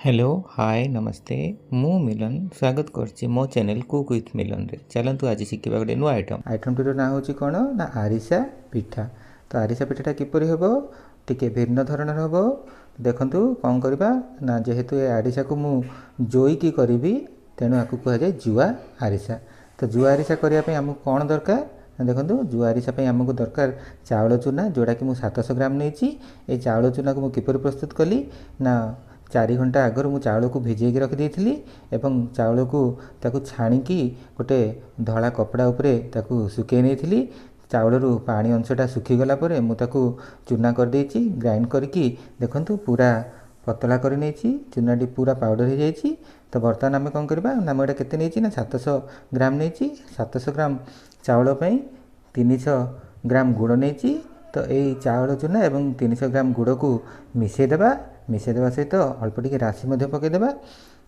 Hello, ହାଏ, ନମସ୍ତେ। ମୁଁ ମିଲନ ସ୍ୱାଗତ କରୁଛି ମୋ ଚ୍ୟାନେଲ୍ କୁକ୍ ୱିଥ୍ ମିଲନରେ। ଚାଲନ୍ତୁ ଆଜି ଶିଖିବା ଗୋଟେ ନୂଆ ଆଇଟମ୍। ଆଇଟମ୍ଟିର ନାଁ ହେଉଛି କ'ଣ ନା ଆରିସା ପିଠା। ତ ଆରିସା ପିଠାଟା କିପରି ହେବ? ଟିକେ ଭିନ୍ନ ଧରଣର ହେବ। ଦେଖନ୍ତୁ କ'ଣ କରିବା ନା, ଯେହେତୁ ଏ ଆରିସାକୁ ମୁଁ ଜୋଇକି କରିବି, ତେଣୁ ଆକୁ କୁହାଯାଏ ଜୁଆ ଆରିସା। ତ ଜୁଆ ଆରିସା କରିବା ପାଇଁ ଆମକୁ କ'ଣ ଦରକାର? ଦେଖନ୍ତୁ, ଜୁଆ ଆରିସା ପାଇଁ ଆମକୁ ଦରକାର ଚାଉଳ ଚୁନା, ଯେଉଁଟାକି ମୁଁ 700 ଗ୍ରାମ ନେଇଛି। ଏ ଚାଉଳ ଚୁନାକୁ ମୁଁ କିପରି ପ୍ରସ୍ତୁତ କଲି ନା, 4 ଘଣ୍ଟା ଆଗରୁ ମୁଁ ଚାଉଳକୁ ଭିଜେଇକି ରଖିଦେଇଥିଲି ଏବଂ ଚାଉଳକୁ ତାକୁ ଛାଣିକି ଗୋଟେ ଧଳା କପଡ଼ା ଉପରେ ତାକୁ ଶୁଖେଇ ନେଇଥିଲି। ଚାଉଳରୁ ପାଣି ଅଂଶଟା ଶୁଖିଗଲା ପରେ ମୁଁ ତାକୁ ଚୁନା କରିଦେଇଛି। ଗ୍ରାଇଣ୍ଡ କରିକି ଦେଖନ୍ତୁ ପୁରା ପତଳା କରି ନେଇଛି, ଚୁନାଟି ପୁରା ପାଉଡ଼ର ହେଇଯାଇଛି। ତ ବର୍ତ୍ତମାନ ଆମେ କ'ଣ କରିବା ନା, ମୁଁ ଏଇଟା କେତେ ନେଇଛି ନା 700 ଗ୍ରାମ ନେଇଛି। 700 ଗ୍ରାମ ଚାଉଳ ପାଇଁ 300 ଗ୍ରାମ ଗୁଡ଼ ନେଇଛି। ତ ଏଇ ଚାଉଳ ଚୁନା ଏବଂ 300 ଗ୍ରାମ ଗୁଡ଼କୁ ମିଶାଇ ଦେବା। ମିଶାଇ ଦେବା ସହିତ ଅଳ୍ପ ଟିକେ ରାଶି ମଧ୍ୟ ପକାଇଦେବା।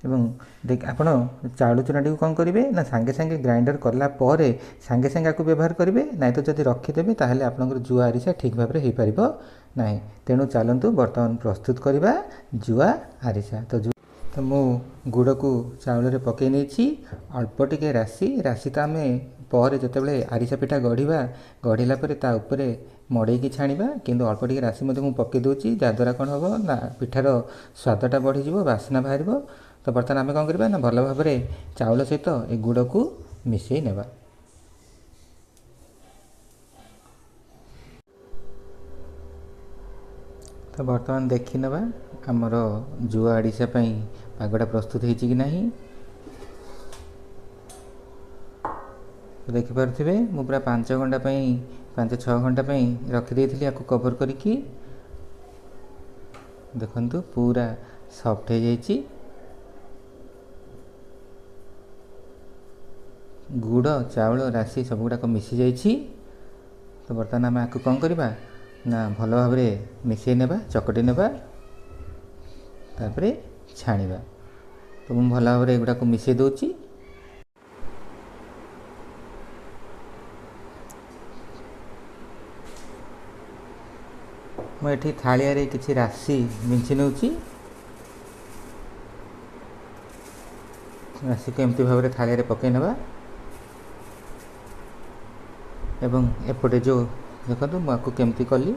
ଏବଂ ଆପଣ ଚାଉଳ ଚୁନାଟିକୁ କ'ଣ କରିବେ ନା, ସାଙ୍ଗେ ସାଙ୍ଗେ ଗ୍ରାଇଣ୍ଡର କଲା ପରେ ସାଙ୍ଗେ ସାଙ୍ଗେ ଆକୁ ବ୍ୟବହାର କରିବେ, ନାଇଁ ତ ଯଦି ରଖିଦେବେ ତାହେଲେ ଆପଣଙ୍କର ଜୁଆ ଆରିସା ଠିକ୍ ଭାବରେ ହୋଇପାରିବ ନାହିଁ। ତେଣୁ ଚାଲନ୍ତୁ ବର୍ତ୍ତମାନ ପ୍ରସ୍ତୁତ କରିବା ଜୁଆ ଆରିସା। ତ ମୁଁ ଗୁଡ଼କୁ ଚାଉଳରେ ପକାଇ ନେଇଛି, ଅଳ୍ପ ଟିକେ ରାଶି। ରାଶି ତ ଆମେ ପରେ ଯେତେବେଳେ ଆରିସା ପିଠା ଗଢ଼ିବା, ଗଢ଼ିଲା ପରେ ତା ଉପରେ ମଡ଼େଇକି ଛାଣିବା, କିନ୍ତୁ ଅଳ୍ପ ଟିକେ ରାଶି ମଧ୍ୟ ମୁଁ ପକାଇ ଦେଉଛି, ଯାହାଦ୍ୱାରା କ'ଣ ହେବ ନା ପିଠାର ସ୍ୱାଦଟା ବଢ଼ିଯିବ, ବାସ୍ନା ବାହାରିବ। ତ ବର୍ତ୍ତମାନ ଆମେ କ'ଣ କରିବା ନା, ଭଲ ଭାବରେ ଚାଉଳ ସହିତ ଏ ଗୁଡ଼କୁ ମିଶାଇ ନେବା। ତ ବର୍ତ୍ତମାନ ଦେଖିନେବା ଆମର ଜୁଆ ଆରିସା ପାଇଁ ପାଗଟା ପ୍ରସ୍ତୁତ ହେଇଛି କି ନାହିଁ। ଦେଖିପାରୁଥିବେ ମୁଁ ପୁରା 5 ଘଣ୍ଟା ପାଇଁ, 5 6 ଘଣ୍ଟା ପାଇଁ ରଖିଦେଇଥିଲି ଆକୁ କଭର୍ କରିକି। ଦେଖନ୍ତୁ ପୁରା ସଫ୍ଟ ହେଇଯାଇଛି। ଗୁଡ଼, ଚାଉଳ, ରାଶି ସବୁଗୁଡ଼ାକ ମିଶିଯାଇଛି। ତ ବର୍ତ୍ତମାନ ଆମେ ଆକୁ କ'ଣ କରିବା ନା, ଭଲ ଭାବରେ ମିଶାଇ ନେବା, ଚକଟି ନେବା, ତାପରେ ଛାଣିବା। ତ ମୁଁ ଭଲ ଭାବରେ ଏଗୁଡ଼ାକୁ ମିଶାଇ ଦେଉଛି। ମୁଁ ଏଠି ଥାଳିଆରେ କିଛି ରାଶି ବିଞ୍ଚି ନେଉଛି। ରାଶିକୁ ଏମିତି ଭାବରେ ଥାଳିଆରେ ପକାଇ ନେବା। ଏବଂ ଏପଟେ ଯେଉଁ ଦେଖନ୍ତୁ ମୁଁ ଆକୁ କେମିତି କଲି,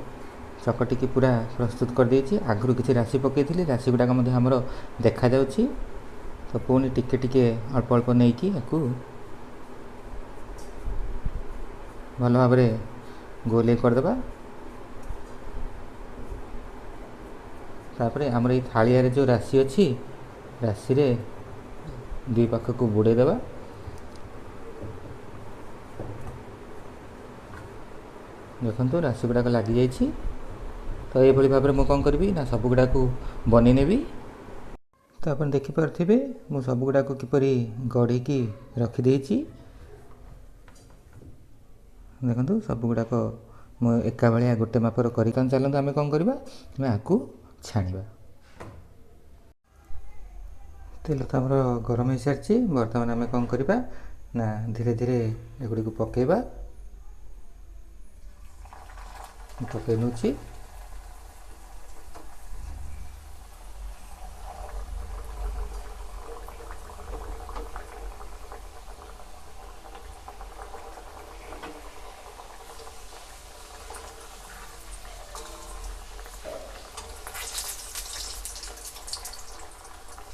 ଚକଟିକି ପୁରା ପ୍ରସ୍ତୁତ କରିଦେଇଛି। ଆଗରୁ କିଛି ରାଶି ପକାଇଥିଲି, ରାଶି ଗୁଡ଼ାକ ମଧ୍ୟ ଆମର ଦେଖାଯାଉଛି। ତ ପୁଣି ଟିକେ ଟିକେ ଅଳ୍ପ ଅଳ୍ପ ନେଇକି ଆକୁ ଭଲ ଭାବରେ ଗୋଲେଇ କରିଦେବା। ତାପରେ ଆମର ଏଇ ଥାଳିଆରେ ଯେଉଁ ରାଶି ଅଛି, ରାଶିରେ ଦୁଇ ପାଖକୁ ବୁଡ଼େଇ ଦେବା। ଦେଖନ୍ତୁ ରାଶି ଗୁଡ଼ାକ ଲାଗିଯାଇଛି। ତ ଏଇଭଳି ଭାବରେ ମୁଁ କ'ଣ କରିବି ନା, ସବୁଗୁଡ଼ାକୁ ବନେଇ ନେବି। ତ ଆପଣ ଦେଖିପାରୁଥିବେ ମୁଁ ସବୁଗୁଡ଼ାକୁ କିପରି ଗଢ଼ିକି ରଖିଦେଇଛି। ଦେଖନ୍ତୁ ସବୁଗୁଡ଼ାକ ମୁଁ ଏକା ଭଳିଆ ଗୋଟେ ମାପର କରି। ଚାଲନ୍ତୁ ଆମେ କ'ଣ କରିବା, ଆମେ ଆକୁ ଛାଣିବା। ତେଲ ତ ଆମର ଗରମ ହେଇସାରିଛି। ବର୍ତ୍ତମାନ ଆମେ କ'ଣ କରିବା ନା, ଧୀରେ ଧୀରେ ଏଗୁଡ଼ିକୁ ପକାଇବା। ପକାଇ ନେଉଛି।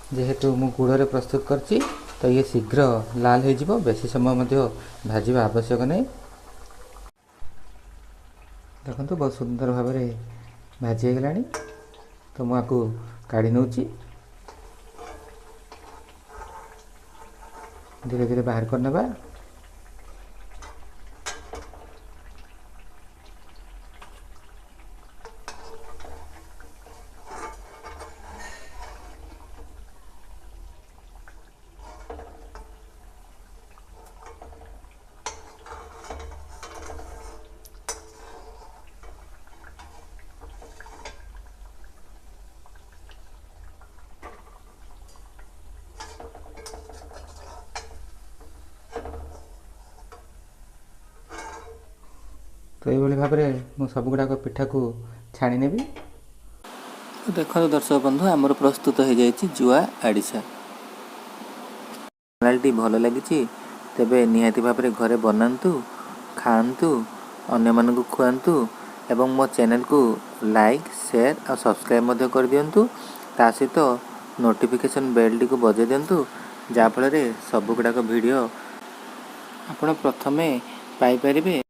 ଯେହେତୁ ମୁଁ ଗୁଡ଼ରେ ପ୍ରସ୍ତୁତ କରିଛି, ତ ଇଏ ଶୀଘ୍ର ଲାଲ ହେଇଯିବ, ବେଶୀ ସମୟ ମଧ୍ୟ ଭାଜିବା ଆବଶ୍ୟକ ନାହିଁ। ଦେଖନ୍ତୁ ବହୁତ ସୁନ୍ଦର ଭାବରେ ଭାଜି ହେଇଗଲାଣି। ତ ମୁଁ ଆକୁ କାଢ଼ି ନେଉଛି, ଧୀରେ ଧୀରେ ବାହାର କରିନେବା। ତ ଏଇଭଳି ଭାବରେ ମୁଁ ସବୁଗୁଡ଼ାକ ପିଠାକୁ ଛାଣି ନେବି। ତ ଦେଖନ୍ତୁ ଦର୍ଶକ ବନ୍ଧୁ, ଆମର ପ୍ରସ୍ତୁତ ହୋଇଯାଇଛି ଜୁଆ ଆଡ଼ିସା। ଚ୍ୟାନେଲଟି ଭଲ ଲାଗିଛି ତେବେ ନିହାତି ଭାବରେ ଘରେ ବନାନ୍ତୁ, ଖାଆନ୍ତୁ, ଅନ୍ୟମାନଙ୍କୁ ଖୁଆନ୍ତୁ ଏବଂ ମୋ ଚ୍ୟାନେଲକୁ ଲାଇକ୍, ସେୟାର ଆଉ ସବସ୍କ୍ରାଇବ୍ ମଧ୍ୟ କରିଦିଅନ୍ତୁ। ତା ସହିତ ନୋଟିଫିକେସନ୍ ବେଲ୍ଟିକୁ ବଜାଇ ଦିଅନ୍ତୁ, ଯାହାଫଳରେ ସବୁଗୁଡ଼ାକ ଭିଡ଼ିଓ ଆପଣ ପ୍ରଥମେ ପାଇପାରିବେ।